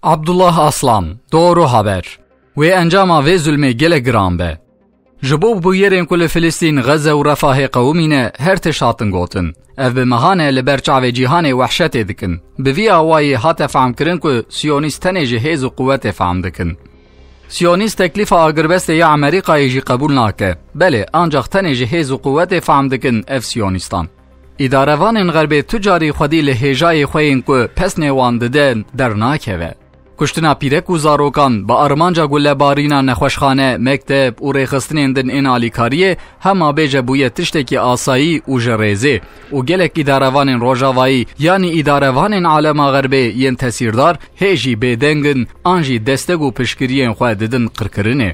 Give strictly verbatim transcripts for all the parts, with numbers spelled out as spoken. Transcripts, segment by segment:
Abdullah Aslan, Doğru Haber. Wê encama vê zulmê gelek giran be. Ji bo bûyerên ku li Filistîn, Xeze û Refahê qewimîne, her tişt hatin gotin. Ev bi mehan e li ber çavê cîhanê wehşetê dikin. Bi vî awayî hate fehmkirin ku Siyonîst tenê ji hêz û quwetê fehm dikin. Siyonîst teklîfa agirbestê ya Amerîkayê jî qebûl nake. Belê, ancax tenê ji hêz û quwetê fehm dikin ev Siyonîstan. Îdarevanên Xerbê tu carî xwedî li hêjayê xwe yên ku pesnê wan dide dernakeve. Kuştina pîrek û zarokan bi armanca gulebarîna nexweşxane, mekteb û rêxistinên din ên alîkariyê hema bêje bûye tiştekî asayî û ji rêzê û gelek îdarevanên Rojavayî yanî îdarevanên alema Xerbê yên tesîrdar hê jî bêdeng in an jî destek û piştgiriyên xwe didin qirkirinê.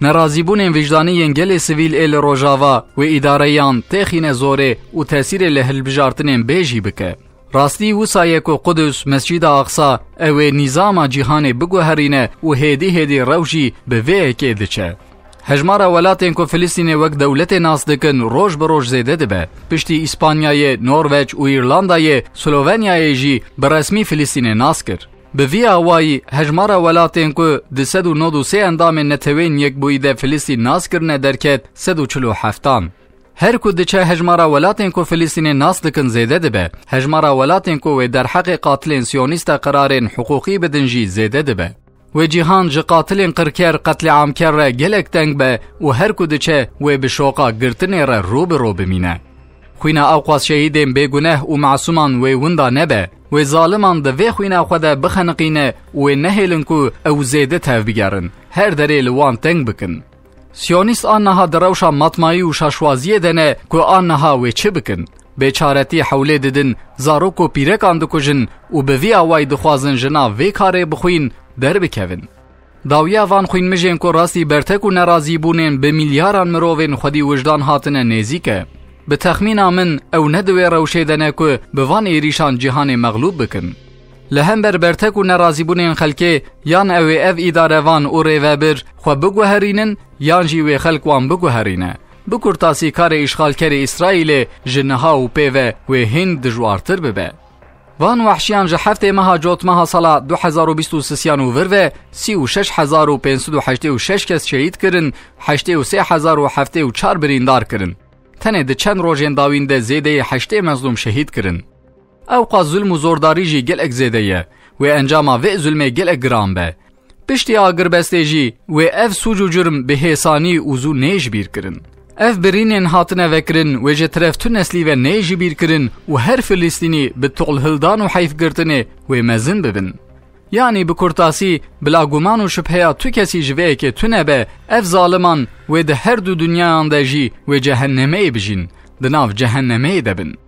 Nerazîbûnên wijdanî yên gelê sivîl ê li Rojava wê îdareyan têxîne zorê û tesîrê li hilbijartinên bê jî bike. Rastî wisa ye ku Qudus, Mescîda Aqsa, ew ê nîzama cîhanê biguherîne û hêdî hêdî rew jî bi vê yekê diçe. Hejmara welatên ku Filistînê wek dewletê nas dikin roj bi roj zêde dibe. Piştî Îspanyayê, Norveç û Îrlandayê, Slovenyayê jî bi resmî Filistînê nas kir. Bi vî awayî hejmara welatên ku du sed û nod û sê endamên Neteweyên Yekbûyî de Filistîn nas kirine derket sed û çil û heft an. Her ku diçe hejmara welatên ku Filistînê nas dikin zêde dibe. Hejmara welatên ku wê derheqê qatilên siyonîst de qerarên hiqûqî bidin jî zêde dibe. Wê cîhan ji qatilên qirker, qetlîamker re gelek teng be û her ku diçe wê bi şoqa girtinê re rû bi rû bimîne. Xwîna ewqas şehîdên bêguneh û masûman wê winda nebe. Wê zaliman di vê xwîna xwe de bixeniqîne û wê nehêlin ku ew zêde tevbigerin, her derê li wan teng bikin. Siyonîst an niha di rewşa matmayî û şaşwaziyê de ne ku an niha wê çi bikin. Bêçaretî hewlê didin, zarok û pîrekan dikujin û bi vî awayî dixwazin ji nav vê karê bixwîn derbikevin. Dawiya van xwînmijên ku rastî bertek û nerazîbûnên bi milyaran mirovên xwedî wijdan hatine nêzîk e. Bi texmîna min ew ne di wê rewşê de ne ku bi van êrîşan cîhanê mexlûb bikin. Li hember bertek û nerazîbûnên xelkê yan ew ê ev îdarevan û rêvebir xwe biguherînin yan jî wê xelk wan biguherîne. Bi kurtasî karê îşxalkerê Îsraîlê ji niha û pê ve wê hîn dijwartir bibe. Van wehşiyan ji heftê meha Cotmeha sala du hezar û bîst û sisiyan û vir ve sî û şeş hezar û pênc sed û heştê û şeş kes şehîd kirin, heştê û sê hezar û heftê û çar birîndar kirin. Tenê di çend rojên dawîn de zêdeyê heştê mezlûm şehîd kirin. Ewqas zulm û zordarî jî gelek zêde ye. Wê encama vê zulmê gelek giran be. Piştî agirbestê jî wê ev sûc û curm bi hêsanî û zû nê ji bîr kirin. Ev birînên hatine vekirin wê ji teref tu neslî ve nê ji bîr kirin û her Filistînî bi toqlhildan û heyfgirtinê wê mezin bibin. Yanî bi kurtasî, bila guman û şibheya tu kesî ji vê yekê tune be, ev zaliman wê di her du dinyayan de jî wê cehennemeyê bijîn, di nav cehennemeyê de bin.